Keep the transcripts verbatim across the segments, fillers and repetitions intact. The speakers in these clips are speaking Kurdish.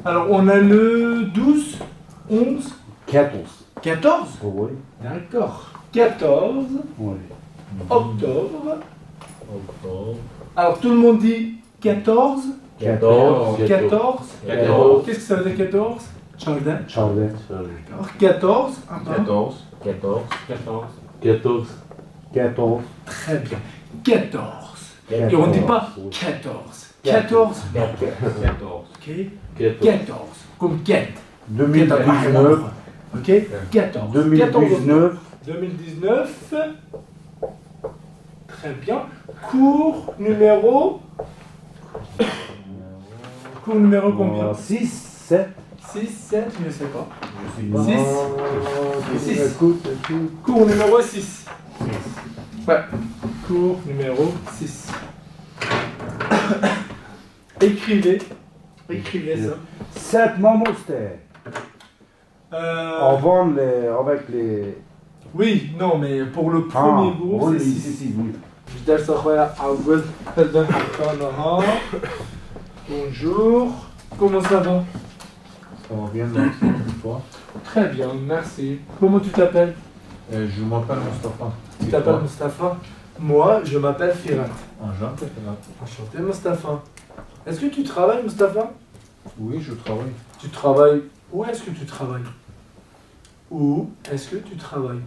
Alors, on a le douze, onze, quatorze. Quatorze ? Oui. D'accord. Quatorze. Oui. Octobre. Octobre. Alors, tout le monde dit quatorze. Quatorze. Quatorze. Quatorze. Qu'est-ce que ça veut dire quatorze ? Çardeh. Çardeh. D'accord. Quatorze. Attends. Quatorze. Quatorze. Quatorze. Quatorze. Quatorze. Très bien. Quatorze. Et on ne dit pas quatorze. Quatorze. Quatorze. Ok. Quatorze. Quatorze. Comme quête. Deux mille dix-neuf. Ok. Quatorze. Deux mille dix-neuf. Deux mille dix-neuf. Très bien. Cours numéro. Cours numéro combien ? Euh, six, sept. Six, sept, je sais pas. Je sais pas. Six. Ah, six. Écoute, écoute. Cours numéro six. Ouais. Cours numéro six. Écrivez. Écrivez ça. Sept, mamoste. Euh, Avant les, avec les... Oui, non, mais pour le premier groupe, c'est six. Ah, oui, c'est six, oui. Ji dersa xwe ya ewil, hilbin heta niha. Bonjour. Comment ça va ? Ça va bien, merci. Et toi ? Très bien, merci. Comment tu t'appelles ? Euh, je m'appelle Mustapha. Tu t'appelles Mustapha ? Moi, je m'appelle Firat. Enchanté, Firat. Enchanté, Mustapha. Est-ce que tu travailles, Mustapha ? Oui, je travaille. Tu travailles. Où est-ce que tu travailles ? Où est-ce que tu travailles ?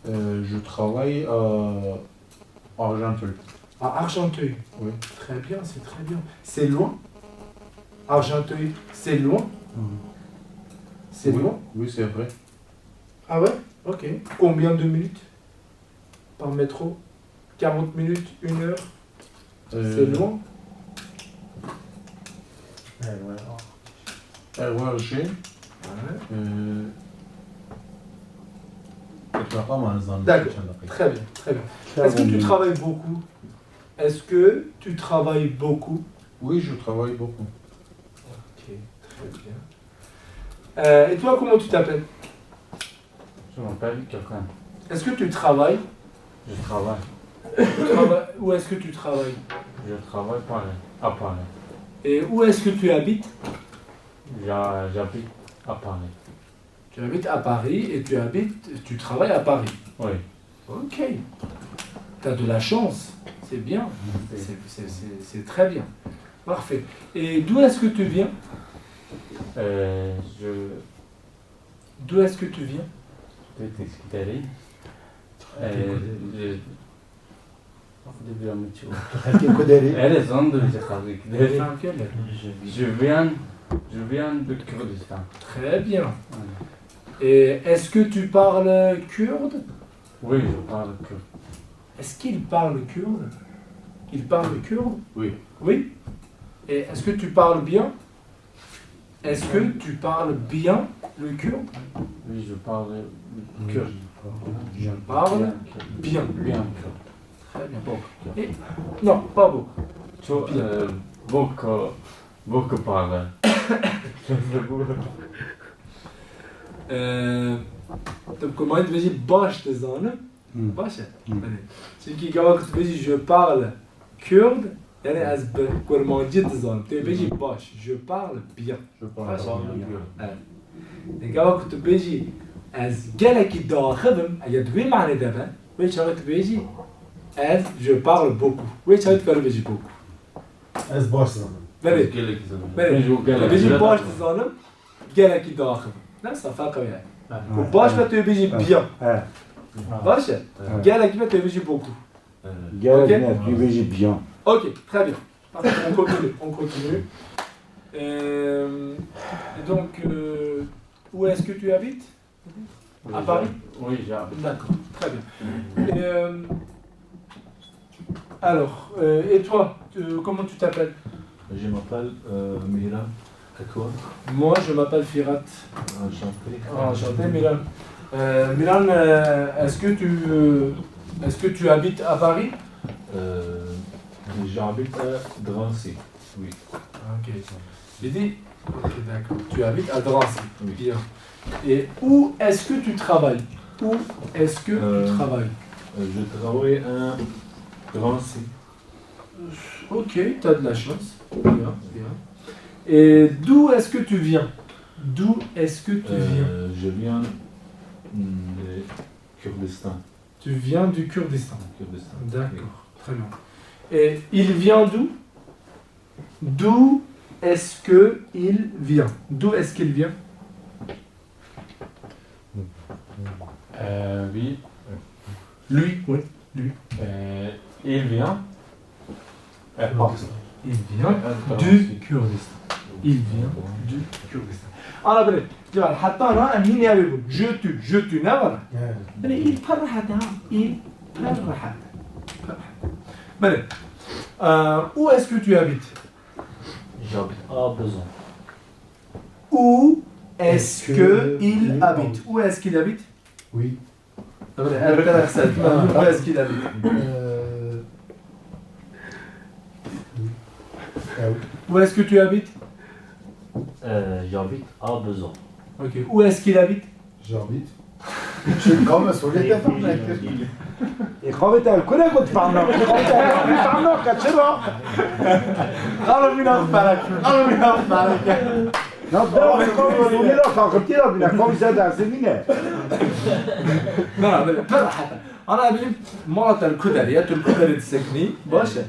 Euh, je travaille à Argenteuil. À Argenteuil ? Oui. Très bien, c'est très bien. C'est loin ? Argenteuil, c'est loin ? Mhm. C'est loin ? Oui, c'est vrai. Ah ouais ? Ok. Combien de minutes ? Par métro ? Quarante minutes, une heure ? Euh, c'est loin ? R E R G. Ouais. Euh, d'accord. Très bien, très bien. Est-ce que tu travailles beaucoup ? Est-ce que tu travailles beaucoup ? Oui, je travaille beaucoup. Ok, très bien. Euh, et toi, comment tu t'appelles ? Je m'appelle Gökhan. Est-ce que tu travailles ? Je travaille. Tu travailles, où est-ce que tu travailles ? Je travaille Paris, à Paris. Et où est-ce que tu habites ? J'a-, j'habite à Paris. Tu habites à Paris et tu habites, tu travailles à Paris. Oui. Ok. T'as de la chance. C'est bien. Merci. C'est, c'est, c'est, c'est très bien. Parfait. Et d'où est-ce que tu viens ? Euh, je D'où est-ce que tu viens ? Tu es de quelle terre ? Euh, je, Xwedê bira min çi û. Tu xelkê ku derê? Erê, zan dibêje xelkê ku derê. Fehmkene. Je viens, je viens de Kurdistan. Très bien. Ouais. Et est-ce que tu parles kurde ? Oui, je parle kurde. Est-ce qu'il parle kurde ? Il parle kurde ? Oui. Oui ? Et est-ce que tu parles bien ? Est-ce que tu parles bien le kurde ? Oui, je parle kurde. Je parle bien. Bien. Très bien. Beaucoup. Et, non, pas beaucoup. Çok, bien. E, beaucoup, beaucoup parle. E, tu commences, tu dis, baş dizanim. Hmm. Baş e. Hmm. Hani, çünkü gava ku tu bêjî je parle kurde, yani ez bi kurmancî dizanim. Tu bêjî baş, je parle bien. Je parle bien. Baş e. Evet. E, gava ku tu bêjî ez gelekî diaxivim, eger di wê manê de be, wê çaxê tu bêjî ez je parle beaucoup. Wê çaxê tu karî bêjî beaucoup. Ez baş zanim. Belê. Gelekî zanim. Belê. Tu bêjî baş dizanim. Gelekî diaxivim. Ne, sa ferqa ye. Û baş be tu bêjî bien. Baş e? Gelekî be tu bêjî beaucoup. Gelek ne, tu bêjî bien. Ok, très bien. Parfait, on continue, on continue. Euh, et donc, euh, où est-ce que tu habites ? À Paris ? Oui, j'habite. D'accord, très bien. Et, euh, Alors, euh, et toi, euh, comment tu t'appelles ? Je m'appelle, euh, Miran. Et toi ? Moi, je m'appelle Firat. Enchanté. Enchanté, Miran. Euh, Miran, euh, est-ce que tu, euh, est-ce que tu habites à Paris ? Euh, j'habite à Drancy, oui. Ok. J'ai dit, ok, d'accord. Tu habites à Drancy. Oui. Bien. Et où est-ce que tu travailles ? Où est-ce que tu travailles ? Euh, je travaille à Drancy. Ok, t'as de la chance. Bien, bien. Et d'où est-ce que tu viens? D'où est-ce que tu viens? Euh, je viens de Kurdistan. Tu viens du Kurdistan. Kurdistan. D'accord, très bien. Et il vient d'où? D'où est-ce que il vient? D'où est-ce qu'il vient? Euh, oui. Lui, oui, lui. Euh, il vient. Il vient du Kurdistan. Il vient du Kurdistan. Ana bile, cevher, hatta na em hîn yavê bûn. Je tu, je tu ne var? Bile il pir rehet ha. Il pir rehet. Pir rehet. Bile. Euh, où est-ce que tu habites? J'habite à Bezons. Où est-ce que il habite? Où est-ce qu'il habite? Oui. Bile, her taraf sen. Où est-ce qu'il habite? Euh, Où est-ce que tu habites? Euh, j'habite à Bezons. Ok. Où est-ce qu'il habite? J'habite. Çi, ka me sorê te fehme kir. Ê, xavê te li ku ne got fehme nake? Xavê te li ku fehme nake? Çira? Xalo bîna ferek. Xalo bîna ferek. Na, dera xavê te li ku ne? Xavê te dersê nîne. Na, na, bile, pir rehet e. Ana bînim, mala te li ku derê ye, tu li ku derê disekinî, baş e.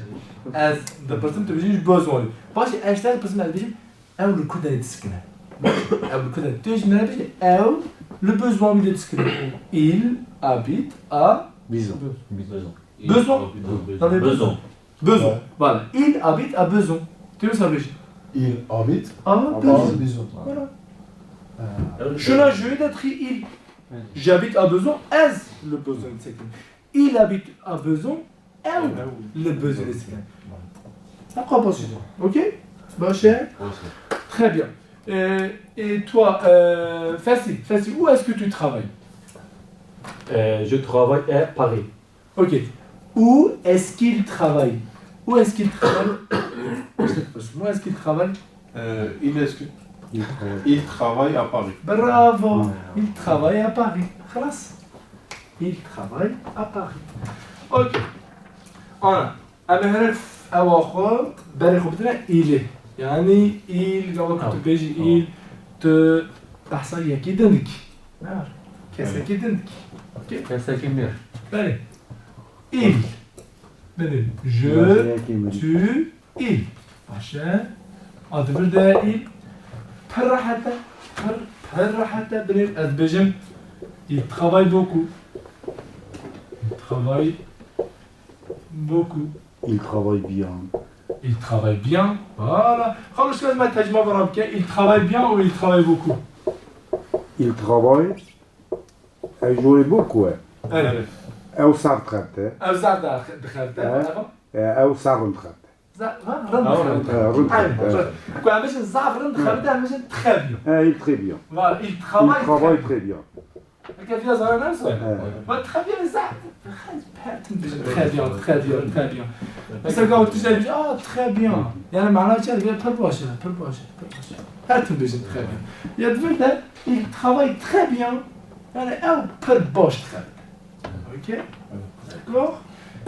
Ez dipirsim, tu bijî ji Bezonê. Baş e, ez ji te dipirsim, ez dibêjim, ew li ku derê disikine? Ew li ku derê? Tu jî min re bêje, ew li Bezonê disikine. Il habite à Bizon. Bezons. Bezons. Bezons. Bezons. Voilà. Il habite à Bezons. Tu veux ça, bêje? Il habite Ah, à Bezons. Bezons. Voilà. Şuna je d'être il. J'habite à Bezons, ez li Bezonê disekinim. Il habite à Bezons, ew li Bezonê disekine. Heqa baş e. Ok? Baş e? Très bien. Euh, et toi, euh, Fesî, Fesî, où est-ce que tu travailles? Euh, je travaille à Paris. Ok. Où est-ce qu'il travaille? Où est-ce qu'il travaille? Où est-ce qu'il travaille? Euh, il, est-ce que... Il travaille. Il travaille à Paris. Bravo. Il travaille à Paris. Xelas. Il travaille à Paris. Ok. Ana, em ê here ewa xwe berê xwe bidine îlê. Yani îl, gava ku tu bêjî îl, tu behsa yekî din dikî. Ne? Kesekî din dikî. Ok? Kesekî mir. Belê. Il. Bidin. Je, tu, il. Baş e. A di vir de il. Pir rehet e. Pir, pir rehet e. Binêr ez dibêjim. Il travaille beaucoup. Il travaille beaucoup. Il travaille bien. Il travaille bien. Voilà. Xalo, şikez me tercüme bana bike. Il travaille bien ou il travaille beaucoup? Il travaille. Ew ji wê bû ku e. Evet. Ew ser dixebite. Ew zaf dixebite. Evet. E, ew ser rind dixebite. Zaf rind dixebite. E, rind Aynen. dixebite. Ku em bijin zaf rind dixebite, em bijin très bien. E, il très bien. Voilà, il Il travaille travaille très très bien. Heke diya zara ne sor? Evet. Voilà, très bien, zaf. Her tim bijin très bien, très bien, très bien. Mesela gavur tişt bijin, ah, très bien. Yani mana çi diye pir baş e, pir baş e, pir baş e. Her tim bijin très bien. Ya di vir de, il travaille très bien. Yani ew pir baş dixebite. Ok? D'accord?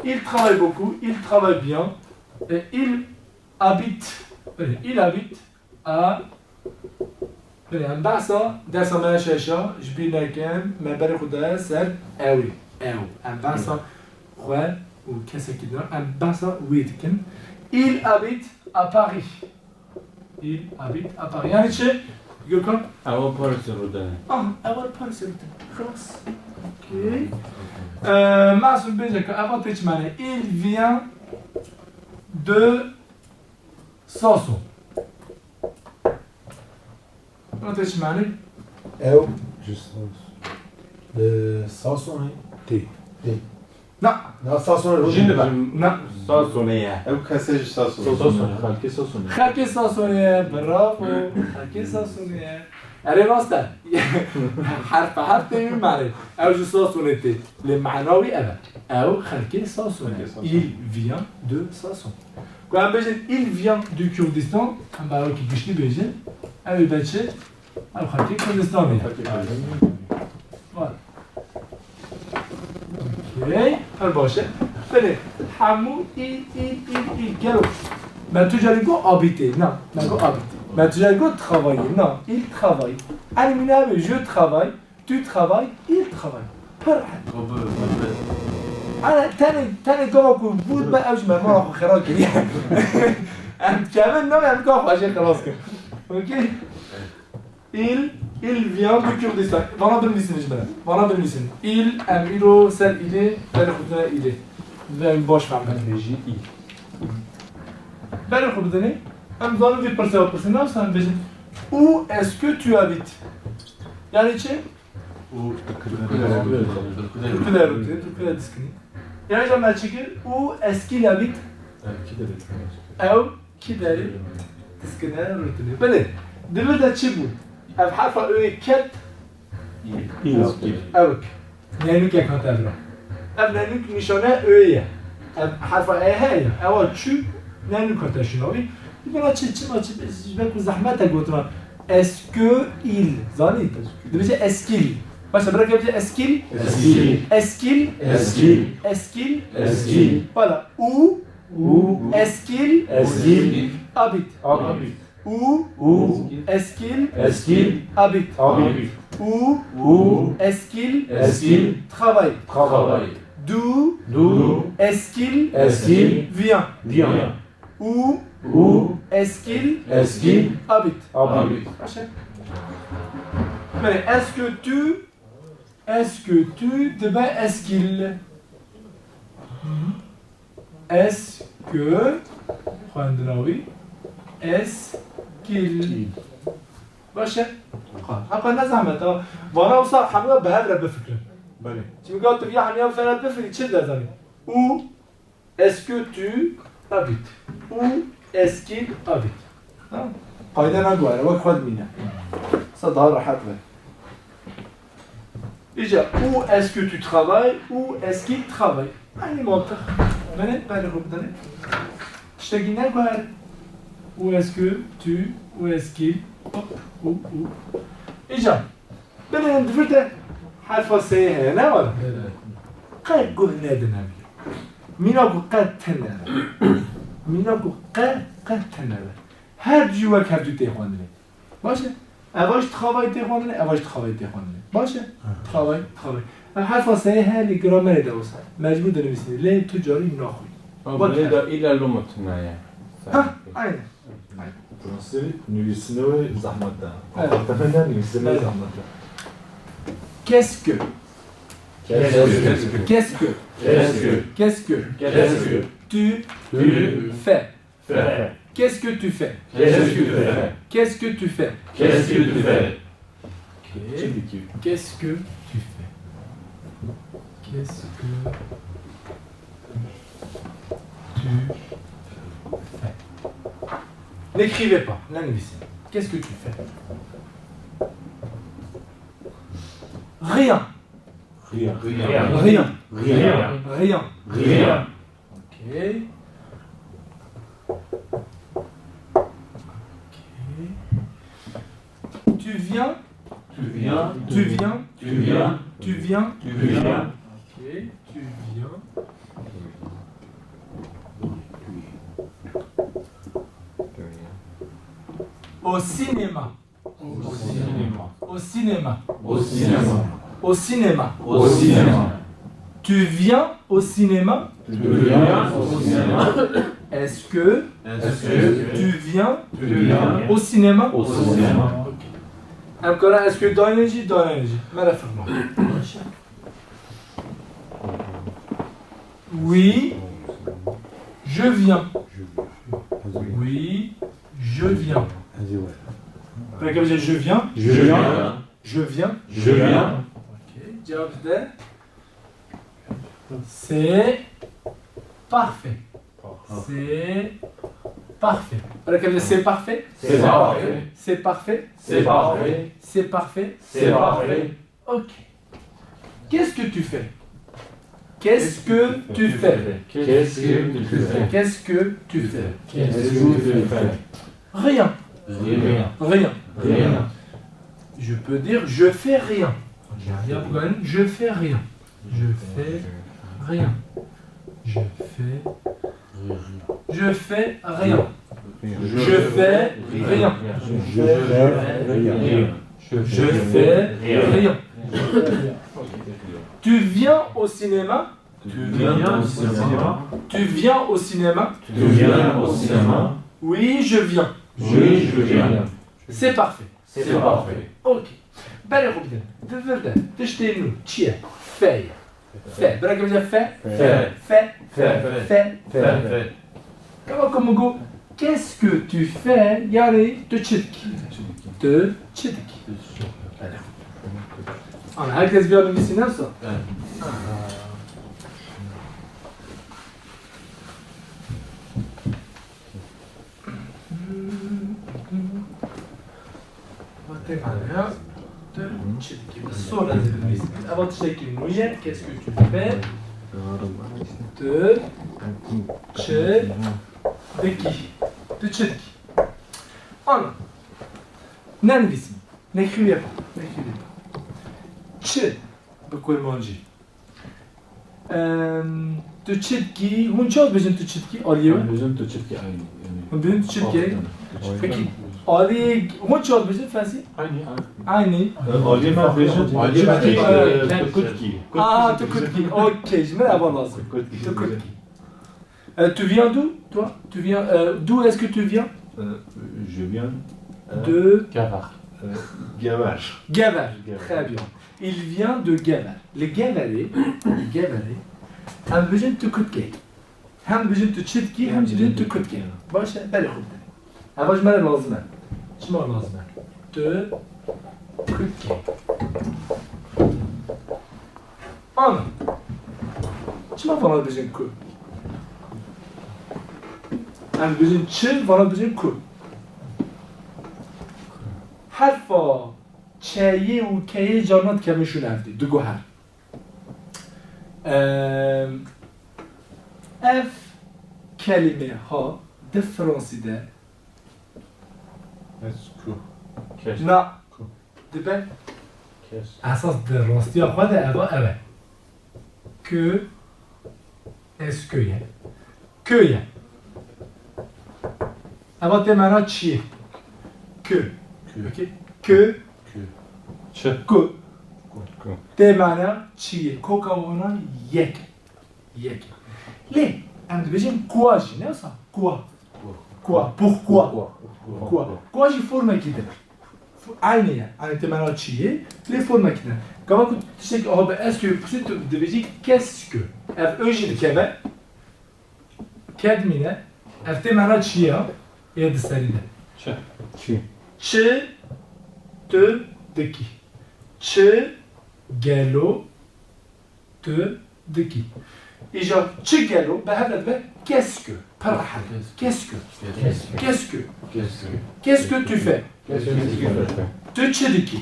Il travaille beaucoup, il travaille bien. Et il habite, il habite à, em behsa dersa me ya şeşa, ji bîr nekin, me berê xwe daye ser ewî. Ew. Em behsa xwe û kesekî din, em behsa wî dikin. Il habite à Paris. Il habite à Paris. Yani çi? Gökhan? Ewa Parisê rûdene. Ah, ewa Parisê rûdene. Xelas. Ok. Ee, Masum bêje ku ewa tê çi mane? Il vient de Sason. Ewa tê çi mane? Ew, just li Sasonê. Tê. Na. Na Sasonê rû Jin dide. Na. Sasonê ye. Ew kesê ji Sasonê. Sasonê, xelkê Sasonê. Xelkê Sasonê, bravo. Xelkê Sasonê. Erê rast e. Herf be herf tê wî mane. Ew ji Sasonê tê. Lê mana wî ev e. Ew xelkê Sasonê. Xelkê Sasonê. Il vient de Sason. Ku em bêjin il vient du Kurdistan, em bawer ki giştî bêjin. Ew ê be çi? Ew xelkê Kurdistanê ye. Voilà. Okey. Her baş e. Belê. Hemû il, il, il, il. Gelo. Me tu carî got abîtê. Na. Me got abîtê. Me tu jê got travailler, na, il travaille. Erê min nabê je travaille, tu travailles, il travaille. Pir rehet. Ana tenê, tenê gava ku vût me ew ji me mala xwe xera kiriye. Em dikevin, na, em ka xwe jê xilas kin. Okey? Il, il vient du Kurdistan. Vana binivîsin ji me. Vana binivîsin. Il, em îro ser ilê, berê xwe bidine ilê. Divê em baş fehmin. Em bêjî il. Berê xwe bidinê. Em zanin vî pirsê ve pirsî. Nasıl em bêjin? Où est-ce que tu habites? Yani çi? Û Tirkû de rûtê, Tirkû de rûtê, Tirkû de diskinî. Yani jî me çi kir? Où est-ce qu'il habite? Ev kî derê diskine? Ew kî derê diskine, rûtinê. Belê, di vir de çi bû? Ev herfa Ö'yê ket. Îl. Ewk. Nenûkek hate vir. Ev nenûk nîşane Ö'yê ye. Ev herfa E heye. Ewa çû, nenûk hate şinawî. Bila çi, çima çi, ji ber ku zehmet e gotina. Est-ce que il? Zanî? Dibêje est-ce qu'il. Başa, bira ke bêje est-ce qu'il? Est-ce qu'il? Est-ce qu'il? Est-ce qu'il? Est-ce qu'il? Est-ce qu'il? Voilà. Où? Où? Est-ce qu'il? Est-ce qu'il? Habite. Habite. Où? Où? Est-ce qu'il? Est-ce qu'il? Habite. Habite. Où? Où? Est-ce qu'il? Est-ce qu'il? Travaille. Travaille. D'où? D'où? Est-ce qu'il? Est-ce qu'il? Vient. Vient. Où? Où? Est-ce qu'il? Est-ce qu'il? Habite. Habite. Başa. Belê, est-ce que tu, est-ce que tu, dibe est-ce qu'il? Est-ce que, xwendina wî, est-ce qu'il? Baş e? Heqa ne zehmet ha. Vana wisa hemiya bi hev re bifikirin. Belê. Çimka tu viya hemiya bi hev re bifikirî, çi derdizanî? Où est-ce que tu habites? Où est-ce qu'il habite? Ha? Qayde naguhere, wek xwe dimîne. Wisa daha rehet be. Îca, où est-ce que tu travailles? Où est-ce qu'il travaille? Aynı mantık. Beni, beni xwe bidene. Tiştekî neguhere. Où est-ce que tu, où est-ce qu'il? Hop, où, où. Îca, Belê em di vir de herfa seyê heye, ne were? Belê. Qe guh nedin em. Mîna ku qe tune be. Mîna ku qe, qe tune be. Her du jî wek hevdu tê xwendinê. Baş e? Eva jî travail tê xwendinê, eva jî travail tê xwendinê. Baş e? Ha. Travail, travail. Ev herfa seyê heye lê gramerê de wisa. Mecbûr dinivîsînî. Lê tu carî naxwî. Ama wek belê hev. De îla loma tune ye. Ha, aynen. Fransî nivîsînê wê zehmet e. Evet. Apartmana nivîsînê wê zehmet e. Qu'est-ce que? Qu'est-ce que? Qu'est-ce que? Qu'est-ce que? Qu'est-ce que? Qu'est-ce que? Tu fais? Qu'est-ce que tu fais? Qu'est-ce que tu fais? Qu'est-ce que tu fais? Qu'est-ce que tu fais? Ok. Qu'est-ce que tu fais? Qu'est-ce que tu fais? N'écrivez pas, nanivîsin. Qu'est-ce que tu fais? Rien. Rien. Rien. Rien. Rien. Rien. Ok. Ok. Tu viens. Tu viens. Tu viens. Tu viens. Tu viens. Tu viens. Ok, tu viens. Au cinéma. Au cinéma. Au cinéma. Au cinéma. Au cinéma. Au cinéma. Tu viens au cinéma? Tu viens au cinéma? Est-ce que, est-ce que tu viens, tu viens au cinéma? Au cinéma. Ok. Em kara est-ce que dayînin jî, dayînin jî. Mere firma. Oui, je viens. Oui, je viens. Peki, je viens. Je viens. Je viens. Je viens. Ok, cevap de. C'est parfait. C'est parfait. Peki, c'est parfait. C'est parfait. C'est parfait. C'est parfait. C'est parfait. C'est parfait. Ok. Qu'est-ce que tu fais? Qu'est-ce que tu fais? Qu'est-ce que tu fais? Qu'est-ce que tu fais? Qu'est-ce que tu fais? Rien. Rien. Rien. Rien. Je peux dire, je fais rien. Je fais rien. Je fais rien. Je fais, je fais rien. Je fais rien. Je fais rien. Je fais rien. Tu viens au cinéma. Tu viens au cinéma. Tu viens au cinéma. Tu viens au cinéma. Oui, je viens. Oui, je viens. C'est parfait. C'est parfait. Ok. Belê xwe bidin. Di vir de tiştê nû çi ye? Fe ye. Fe. Bira ke bêje fe. Fe. Fe. Fe. Fe. Fe. Fe. Gava ku min got, qu'est-ce que tu fais? Yani tu çi dikî? Tu çi dikî? Belê. Ana, herkes viya nivîsî ne wisa? Vatê mane ya, tu çi dikî? Bi sol ez ê binivîsim. Eva tiştekî nû ye, qu'est-ce que tu fais? Tu çi dikî? Tu çi dikî? Ana. Nenivîsim. Nexwî pa. Nexwî pa. Çi bi kurmancî? Em, tu çi dikî? Hûn çawa dibêjin tu çi dikî? Aliyê we? Em dibêjin tu çi dikî, aynî, yanî. Hûn dibêjin tu çi dikî? Peki, aliyê hûn çawa dibêjin, Fensî? Aynî, aynî. Aliyê me dibêjin, aliyê me dibêjin, e, tu kurdkî. Aha, tu kurdkî. Okey, ji min eva lazim. Tu kurdkî. Tu kurdkî. Euh, tu viens d'où, toi? Tu viens, euh, d'où est-ce que tu viens? Euh, je viens, euh, de Gever. Euh, Gever. Gever. Gever. Très bien. Il vient de Gever. Li Geverê, li Geverê, em dibêjin tu kurdkî. Hem dibêjin tu çi dikî, hem jî dibêjin tu kurdkî. Baş e, belê xwe bidin. Eva ji me re lazim e. Çima lazim e? Tu kurdkî. Ana. Çima vana dibêjin ku? Em dibêjin çi, vana dibêjin ku. Herfa çeyê û keyê carna dikevin şûn evdî, du guher. Em, ev kelîme ha di fransî de Est-ce que? Keş. Na. Ku. Dibe. Keş. Esas di rastiya xwe de eva ev e. Que, est-ce que ye? Que ye. Eva tê mana çi ye? Que. Que. Peki. Que. Que. Çi. Ku. Ku. Ku. Tê mana çi ye? Koka wana yek. Yek. Lê em dibêjin quoi jî, ne wisa? Quoi? Quoi? Pourquoi? Pourquoi? Quoi? Quoi jî formekî din. Fu-, aynî ye. Aynî temela çi ye, lê formekî din. Gava ku tiştekî aha bi est-ce que piştî tu dibêjî qu'est-ce que. Ev ö jî dikeve. Kedmîne. Ev tê mana çi ye? Ê di serî de. Çi. Çi. Çi tu dikî? Çi gelo tu dikî. Îja çi gelo bi hev re dibe qu'est-ce que. Pir rehet. Qu'est-ce que. Qu'est-ce que. Qu'est-ce que. Qu'est-ce que tu fais? Tu çi dikî?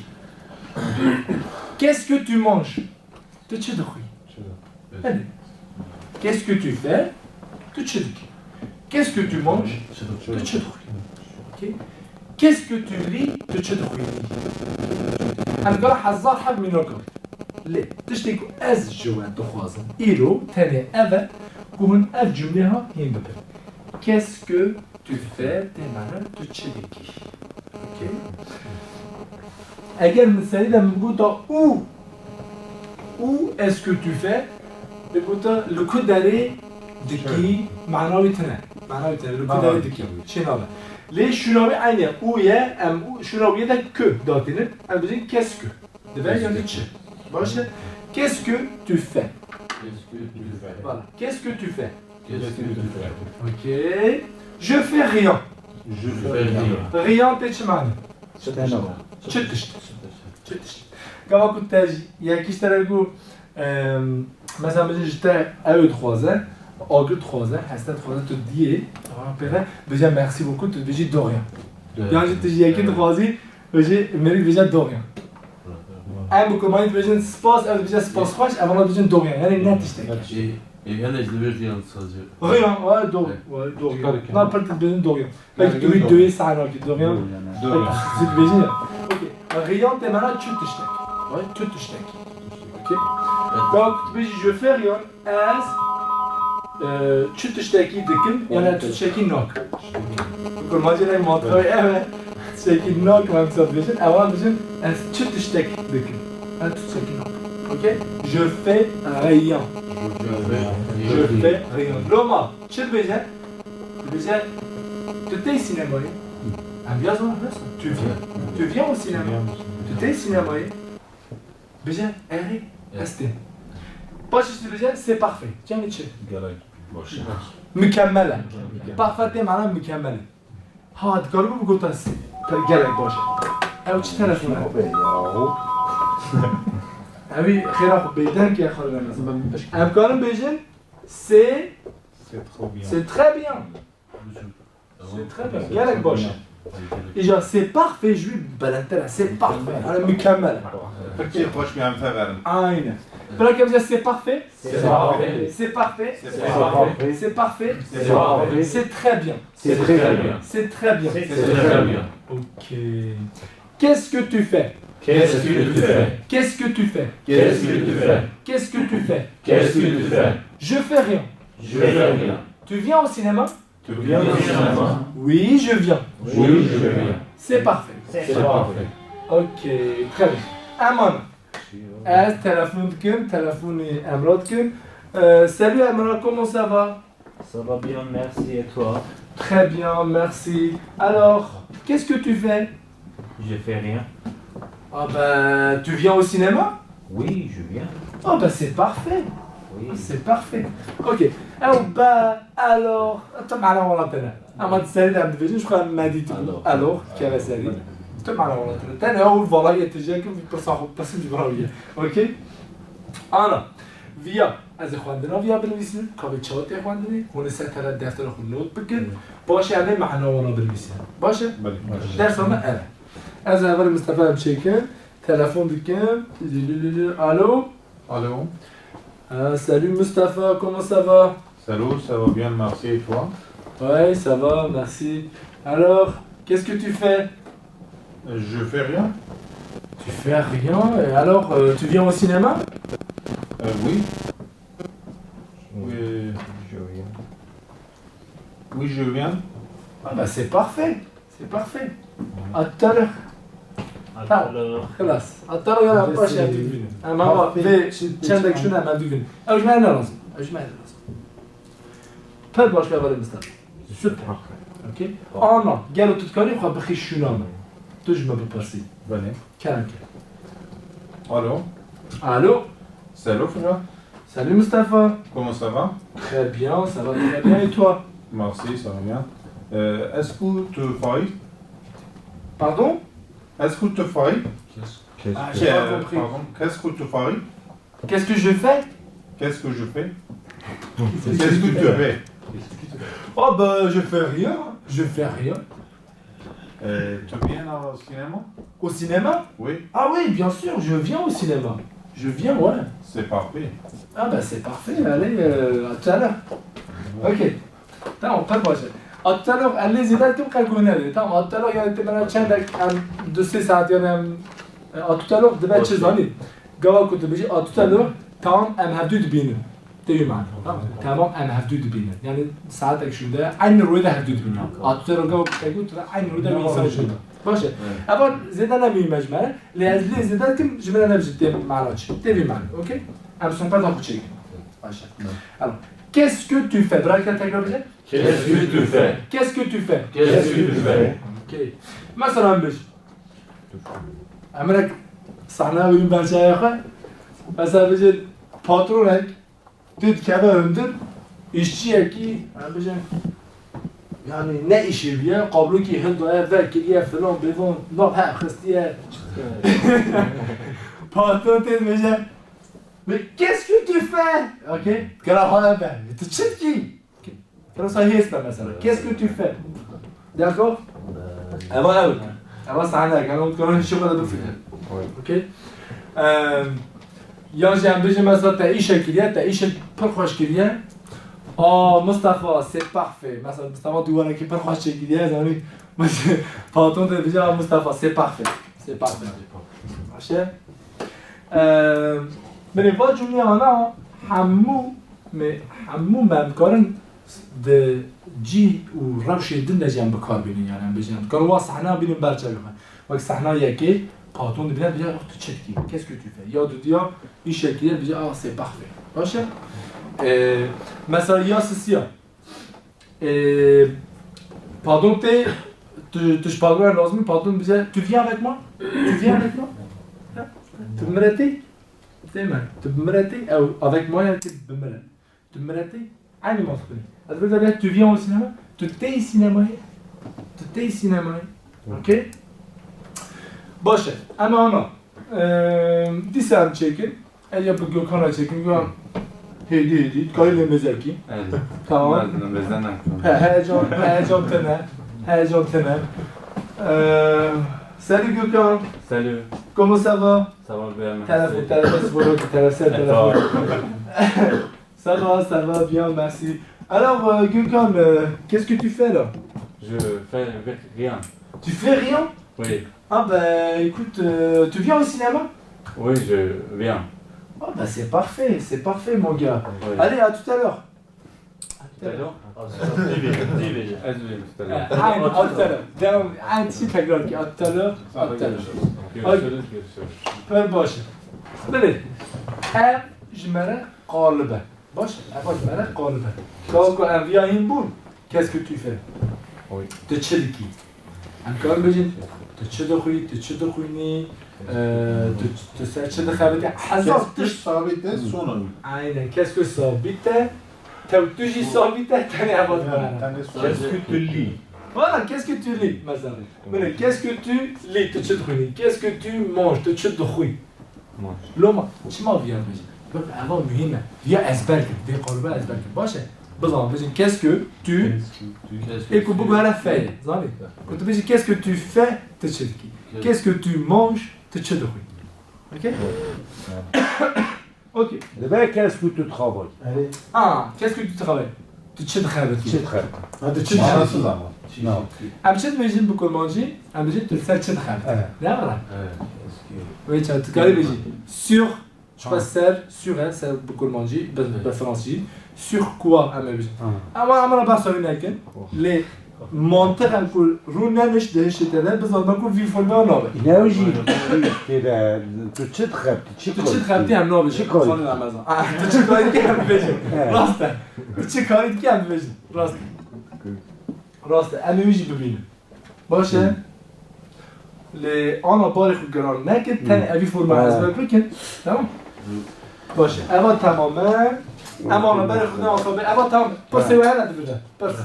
Qu'est-ce que tu manges? Tu çi dixwî? Belê. Qu'est-ce que tu fais? Tu çi dikî? Qu'est-ce que tu manges? Tu çi dixwî? Ok. Qu'est-ce que tu lis? Tu çi dixwînî? Em gava hezar heb mînak in. Lê tiştê ku ez ji we dixwazim îro tenê ev e ku hûn ev cumlê ha hîn bibin. Qu'est-ce que tu fais? Tê mana tu çi dikî? Ok. Eger min serî de min bigota où, où est-ce que tu fais? Bigota li ku derê dikî, mana wî tune. Mana wî tune. Li ku derê dikî. Çê nabe. Lê şûna wî eynî ye. Où ye, em û şûna wî ye de que datînin. Em dibêjin qu'est-ce que. Dibe yani çi. Baş e. Qu'est-ce que tu fais? Qu'est-ce que tu fais? Voilà. Qu'est-ce que tu fais? Qu'est-ce que tu fais? Ok. Je fais rien. Je fais rien. Rien tê çi mane? Çi tişt. Çi tişt. Çi tişt. Gava ku te jî yekî ji te re got, em, mesela bêjin ji te ew dixwaze, agir dixwaze, heste dixwaze, tu diyê, pê re, bêje merci beaucoup, tu dibêjî de rien. Yan jî tu ji yekî dixwazî, bêjî, merî dibêje de rien. Em bi kurmanî dibêjin spas, ev dibêje spas xweş, ev ana dibêjin de rien. Yani ne tiştek. Ê, ê, hinek ji vê riyan sadece. Riyan, ouais, doğru. Evet. Ouais, doğru. Çıkarken. Na pir dibêjin de rien. Belki yani tu duyê sahnaki de rien. De rien. Belki siz dibêjin ya. Okey. Riyan tê mana çi tiştek. Ouais, çi tiştek. Okey. Evet. Donc, dibêjî je fais rien, ez Ee, çi tiştekî dikim, yani ez çi tiştekî nakim. Kurmancî ne mantığı ev e. Tiştekî nakim, em kisa dibêjin, ewan dibêjin, ez çi tiştek dikim. Ez çi tiştekî nakim. Okey? Je fais rien. Je fais rien. Loma, çi dibêje? Dibêje, tu tê sînemayê? Em ya zor, nasıl? Tu viens. Tu viens au cinéma. Tu tê sînemayê? Bêje, erê, ez têm. Paşê jî dibêje, c'est parfait. Yanî çi? Gelek baş e. Mükemmel e. Parfait tê mana mükemmel e. Ha, dikaribû bigota s-, te-, gelek baş e. Ew çi telefon e? Ewî xêra xwe bêdeng ke xwe. Em karin bêjin, c'est, c'est très bien. C'est très bien. Gelek baş e. Îca c'est parfait, jî belendtir e. C'est parfait. Yani mükemmel. Peki, hoş bir hemfe verin. Aynen. Bırak bize c'est parfait. C'est parfait. C'est parfait. C'est parfait. C'est parfait. C'est parfait. C'est très bien. C'est très bien. C'est très bien. C'est très bien. Ok. Qu'est-ce que tu fais? Qu'est-ce que tu fais? Qu'est-ce que tu fais? Qu'est-ce que tu fais? Qu'est-ce que tu fais? Qu'est-ce que tu fais? Je fais rien. Je fais rien. Tu viens au cinéma? Tu viens au cinéma? Oui, je viens. Oui, je viens. C'est parfait. C'est parfait. Ok, très bien. Aman. Ez telefon dikim, telefonê Emrah dikim. Euh, salut Emrah, comment ça va? Ça va bien, merci, et toi? Très bien, merci. Alors, qu'est-ce que tu fais? Je fais rien. Ah ben, tu viens au cinéma? Oui, je viens. Ah ben, c'est parfait. Oui. C'est parfait. Ok. Ew be, alors, tu m'as la wala tena. Ama serî de em dibêjin, ji xwe em medî tu. Alors. Alors, keve serî. Tu m'as la wala tena. Tena ew vala yê tije ki pirsa xwe pirsin ji bira wî ye. Ok? Ana. Viya. Ez ê xwendina viya binivîsim, ka vê çawa tê xwendinê, hûn ê ser tele deftera xwe not bikin. Belê. Paşê em ê mehna wana binivîsin. Baş e? Belê. Dersa me ev e. Ez ê hevalê Mistefa em çêkim, telefon dikim. Lü, lü, lü, lü. Alo? Alo? Ah, salut Mustafa, comment ça va? Salut, ça va bien, merci, et toi? Ouais, ça va, merci. Alors, qu'est-ce que tu fais? Euh, je fais rien. Tu fais rien, et alors, euh, tu viens au cinéma? Euh, oui. Oui, je viens. Oui, je viens. Ah bah, c'est parfait, c'est parfait. À tout à l'heure. À tout à l'heure. Tamam, xelas. À tout à l'heure, ya paşê em dibînin. Em ama vê çendek şûn em dibînin. Ew ji me ne lazim? Ew ji me ne lazim? Pir baş, hevalê Mustafa. Süper. Okey. Ana, gelo tu dikarî xwe bixî şûna min. Tu ji me bipirsî. Belê. Kerem ke. Alo. Alo. Salut, frère. Salut, Mustafa. Comment ça va? Très bien, ça va très bien. Et toi? Merci, ça va bien. Euh, est-ce que tu fais? Pardon? Est-ce que tu fais? Ah, j'ai pas compris. Pardon, qu'est-ce que tu fais? Qu'est-ce que je fais? Qu'est-ce que je fais? Qu'est-ce que tu fais? Oh ben, je fais rien. Je fais rien. Euh, tu viens au cinéma? Au cinéma? Oui. Ah oui, bien sûr, je viens au cinéma. Je viens, ouais. C'est parfait. Ah ben, c'est parfait, allez, euh, à tout à l'heure. Ok. Tamam, pek baş e. À tout à l'heure, ez lê zêde dikim, qe guh nede. Tamam, à tout à l'heure, yani, te bana çendek, em, du sê saet, yani, em, e, à tout à l'heure, dibe çi zanî? Gava ku tu bijî, à tout à l'heure, tamam, em hevdû dibînin. Tê wî mana. Tamam. Tamam, em hevdû dibînin. Yani, saetek şûnde, aynı rûyê de hevdû dibînin. À tout à l'heure, gava ku te got, tu da aynı rûyê de wî însan şûnde. Baş e. Evet. Eva zêde ne mühim e ji me re. Lê ez lê zêde dikim, ji me re ne bijî tê mana çi. Tê vî mana. Okey? Em sohbeta xwe çêkin. Baş e. Evet. Alors, qu'est-ce que tu fais? Bira, tekrar bije. Qu'est-ce que tu fais? Qu'est-ce que tu fais? Qu'est-ce que tu fais? Okey. Mesela em bêjin. Em rek sahne wî berçaya xwe. Mesela bêjin patronek tê dikeve hundir, îşçiyekî, em bêjin, yani ne îşê wî ye, kablokî hildaye, vekiriye, filan, bêvan, nav hev xistiye. Patron tê dibêje, mais qu'est-ce que tu fais? Okey? Kira xwe be. Tu çi dikî? Okey. Kira sa hêz be mesela. Qu'est-ce que tu fais? D'accord? Eva ew. Eva sahne, kana û kana hişê xwe de bifikir. Okey? Em, yan jî em bêjin mesela te îşek kiriye, te îşek pir xweş kiriye. Ah, Mustafa, c'est parfait. Mesela Mustafa dû wanekî pir xweş çêkiriye, zanî. Patron tê dibêje, ah, Mustafa, c'est parfait. C'est parfait. Baş e? Em, binê va cumleya wana hemû Me hemû me em dikarin di cî û rewşê din de jî em bi kar bînin, yani em bêjin, em dikarin wa sehna bînin ber çavê xwe. Wek sehna yekê, patron dibîne, dibêje, "Ah, tu çi dikî? Qu'est-ce que tu fais?" Ya dudiya, îşekî ye, dibêje, "Ah, c'est parfait." Baş e? Ee, mesela ya sisiya. Ee, patron tê, tu, tu ji patrona lazim î, patron dibêje, "Tu viens avec moi? Tu viens avec moi?" Ha? Tu bi min re tê? Tê me. Tu bi min re tê? Ew avec moi ya ki bi min re. Tu bi min re tê? Eynî mantiq e. Ez vê derê, tu viens au cinéma? Tu tê sînemayê? Tu tê sînemayê? Hı. Okey? Baş e. Em ana. Eee, dîsa em çêkin. Ev ya bi Gökhan'a çêkin. Gökhan, hêdî hêdî. Dikarî lê mêzekî. Evet. Tamam. Biraz da mêze nakim. He, heyecan, heyecan tene. Heyecan tene. Eee, salut Gökhan. Salut. Comment ça va? Ça va bien, merci. Téléphone, téléphone, c'est bon, ok, téléphone, c'est bon. Attends. Ça va, ça va bien, merci. Alors, euh, Gökhan, euh, qu'est-ce que tu fais là? Je fais rien. Tu fais rien? Oui. Ah ben, écoute, euh, tu viens au cinéma? Oui, je viens. Ah ben, c'est parfait, c'est parfait, mon gars. Oui. Allez, à tout à l'heure. Tout à l'heure? Ah, c'est ça. Dî vêjî, dî vêjî. Ez vêjî, tout à l'heure. Ah, à tout à l'heure. Devam, aynı şeyi tekrar ki, à tout à l'heure, à tout à l'heure. Görüşürüz, görüşürüz. Pir baş e. Belê. Ev ji me re qalib e. Baş e, ev ji me re qalib e. Ka ku em viya hîn bûn, qu'est-ce que tu fais? Oui. Tu çi dikî? Em karin bêjin, tu çi dixwî, tu çi dixwînî, e, tu, tu ser çi dixebitî, hezar tişt. Qu'est-ce que sabit e, sonun. Aynen, qu'est-ce que sabit e, tew tu jî sabit e, tenê ev dibe. Tenê sabit. Qu'est-ce que tu lis? Voilà, qu'est-ce que tu lis, mesela. Belê, qu'est-ce que tu lis, tu çi dixwînî? Qu'est-ce que tu manges, tu çi dixwî? Loma, çima viya dibêjin? Bak, eva muhîm e. Viya ezber kin, vê qaliba ezber kin. Baş e? Bizan, bêjin, qu'est-ce que tu, ê ku biguhere feye, zanî? Ku tu bêjî, qu'est-ce que tu fais, tu çi dikî? Qu'est-ce que tu manges, tu çi dixwî? Okey? Okey. Dibe qu'est-ce que tu travailles? Ah, qu'est-ce que tu travailles? Tu çi dixebitî? Çi dixebitî? Ha, tu çi dixebitî? Manasız ama. No. Em çi dibêjin bi kurmancî? Em dibêjin tu li ser çi dixebitî? Evet. Ne were? Evet. Wê çawa tu karî bêjî? Sur, ji xwe ser, sur e, ser bi kurmancî, bi, bi fransî. Sur quoi em ê bêjin? Ha. Ama em re behsa wî nekin. Oh. Lê mantiqen ku rû nenişt di hişê te de, bizanbe ku vî forma nabe. Ne ew jî tê de, tu çi dixebitî, çi karî dikî? Tu çi dixebitî em nabêjin. Çi karî dikî? Ah, tu çi karî dikî em dibêjin. He. Rast e. Tu çi karî dikî em dibêjin. Rast e. Rast e. Em ê wî jî bibînin. Baş e. Hı. Lê ana barê xwe giran nekin, tenê evî forma ezber bikin. Tamam? Baş e. Eva temam e. Em ana barê xwe ne alfabe. Eva tamam. Pirsê we hene dibêje. Pirs.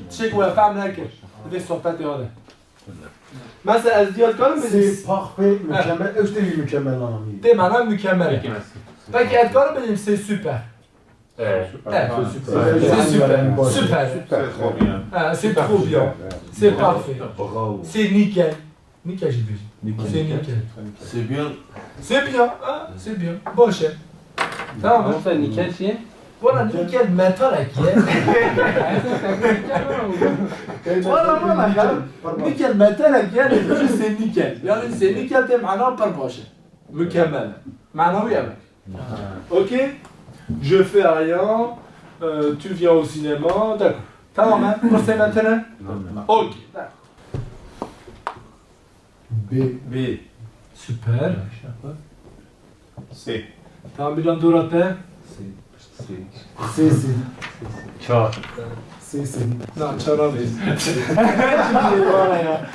Tiştek we fehm nekir. Divê sohbetê hale. Mesela ez diya dikarim bêjim. C'est parfait, mükemmel. Ew tiştê wî mükemmel namî. Tê mana mükemmel. Peki, merci. Peki ez dikarim bêjim c'est super. Eh. Eh, c'est super. C'est super. Super. C'est trop bien. Ah, c'est trop bien. C'est parfait. Bravo. C'est nickel. Nickel, j'ai dit. Nickel. C'est nickel. C'est bien. C'est bien, hein, c'est bien. Baş e. Tamam. Ama sen nickel şey? Voilà, nickel metal ek ye. Voilà, voilà, ya. Nickel metal ek ye, c'est nickel. Yani c'est nickel, tê mana pir baş e. Mükemmel. Mana wî ev e. Ha. Ok? Je fais rien. Euh, tu viens au cinéma. D'accord. Tamam, hein? Pirsê me tune? Tamam. Ok. D'accord. B. B. Super. C. Tamam, bir an dora te. C. C. C, C. Çar. C, C. Na, çar abi. Şimdi var ya.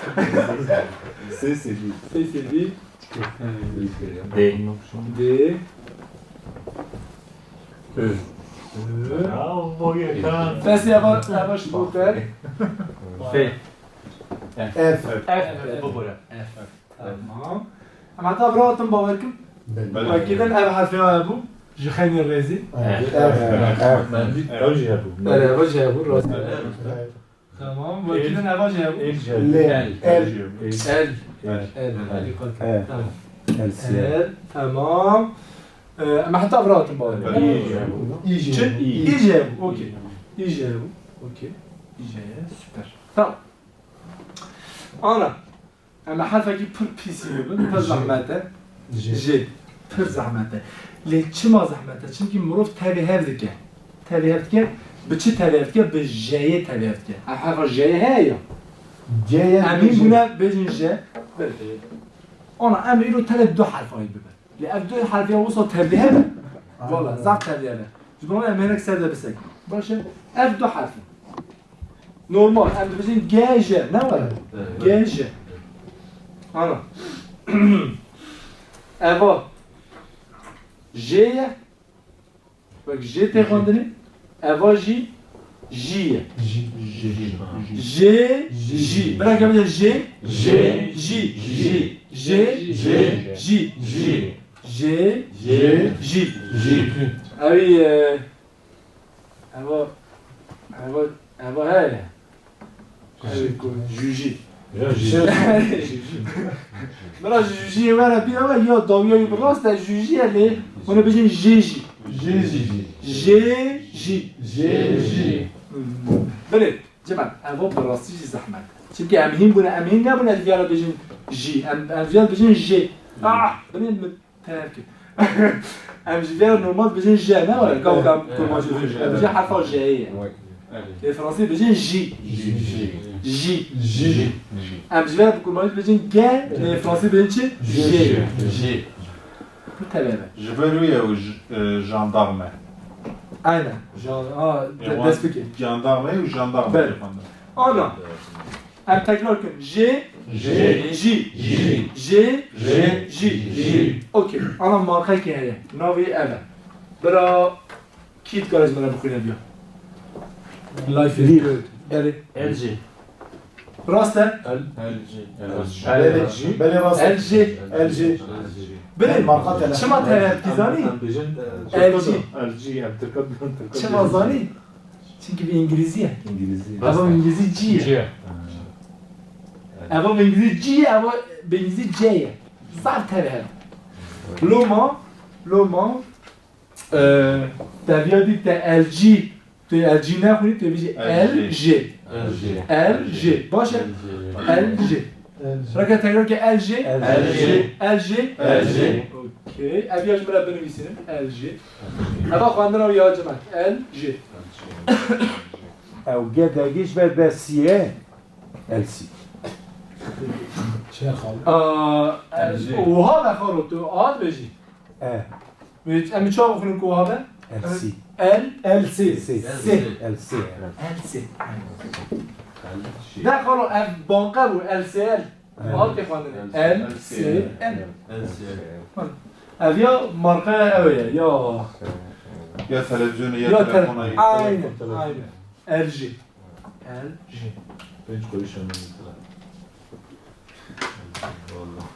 C, C. C, C. D. D. Ö. Ö. Bravo, yaşa. Fes yavaş, yavaş bu ter. F. F. F. F. F. F. Tamam. Em heta vira hatin bawer kim? Belê. Wekî din ev herfê hebû. Ji xeynî rêzî. F. F. Ew jî hebû. Belê, ev jî hebû, rast. Tamam, wekî din eva jî hebû. L. L. L. L. L. L. Tamam. L. L. Tamam. Ee, em heta vira hatin bawer. Belê. Î jî hebû. Çi? Î. Î jî hebû. Okey. Î jî hebû. Okey. Î jî hebû. Super. Tamam. Ana. Em ê herfekî pir pîsî bibin, pir zehmet e. J. J. Pir zehmet e. Lê çima zehmet e? Çimkî mirov tevî hev dike. Tevî hev dike, bi çi tevî hev dike? Bi J'yê tevî hev dike. Ev herfa J'yê heye ya. C'ye Em hîn bêjin. Bûne bêjin J. Ana em îro tenê du herfayî bibe. Lê ev du herfiya wisa tevî hev e. Aynen. Valla, zaf tevî hev e. Ji bo em hinek ser de bisek. Baş e, ev du herf in. Normal, em dibêjin G J, ne were? Evet. G J. Ana. Eva J ye. Wek J tê xwendinê. Eva jî J ye. J, J, J. J, J. J. Bira ke bêje J. J. J. J. J. J. J. J. J. J. J. J. J. Ew ê, e, eva, eva, eva heye. Ew ê ku jûjî. Ya, jûjî. Jûjî. Bira ji jûjiyê were bîra we ya dawiya wî bi rast e, jûjî ye lê hûn ê bijin jê jî. Jê jî. Jê jî. Jê jî. Bilê, cimen, eva bi rastî jî zehmet. Çimkî em hîn bûne, em hîn nebûne, ez viyara bijin jî. Em, em viyara bijin jê. Ah, binê min Terk. Em ji vê re normal dibêjin J, ne were? Gav em kurmancî dibêjin. Em dibêjin herfa J'yê ye. Lê fransî dibêjin J. J. J. J. Em ji vê re bi kurmancî dibêjin G, lê fransî dibêjin çi? J. J. Bu tevebe. Ji ber wî ye û j-, e, jandarme. Aynen. Jan-, a, de-, Ê, wan dest bike. Jandarme û jandarme Ber. Ana. Em tekrar kin. J, J, J, J, J, J, J. Okey. Ana markayekî heye. Navê ev e. Bira kî dikare ji min re bixwîne biya? Life is good. Belê. L G. Rast e? L G. Belê, belê rast e. L G. L G. Belê. Marka telefon. Çima te zanî? L G. L G, em Tirka, Tirka. Çima zanî? Çimkî bi îngilîzî ye. Îngilîzî. Eva îngilîzî G ye. G. Eva bi îngilîzî G ye, eva bi îngilîzî C ye. Zaf tevî hev e. Loma, loma, e, te viya dî te L G, tu L G nexwînî, tu bêjî L G. L G. L G. Baş e? L G. L G. Reke tekrar ke L G. L G. L G. L G. Okey. Ev ya ji min re binivîsînin. L G. Eva xwendina wî ya cimek. L G. Ew ge degîş ve be sî ye. L C. Çe xal. Aa, L G. Oha ve xalo tu ad bêjî. E. Em çawa bixwînin ku wiha be? L C. L, L C. C. C. L C. L C. De xalo ev banka bû, L C L. Evet. Halkê xwendinê. L C L. L C L. L C L. Ev ya markaya ew ye, ya. Ya televizyonê, ya Ya tele-, telefona. Aynen, aynen. L G. L G. Pênc kuruş ömrüm. Vallahi.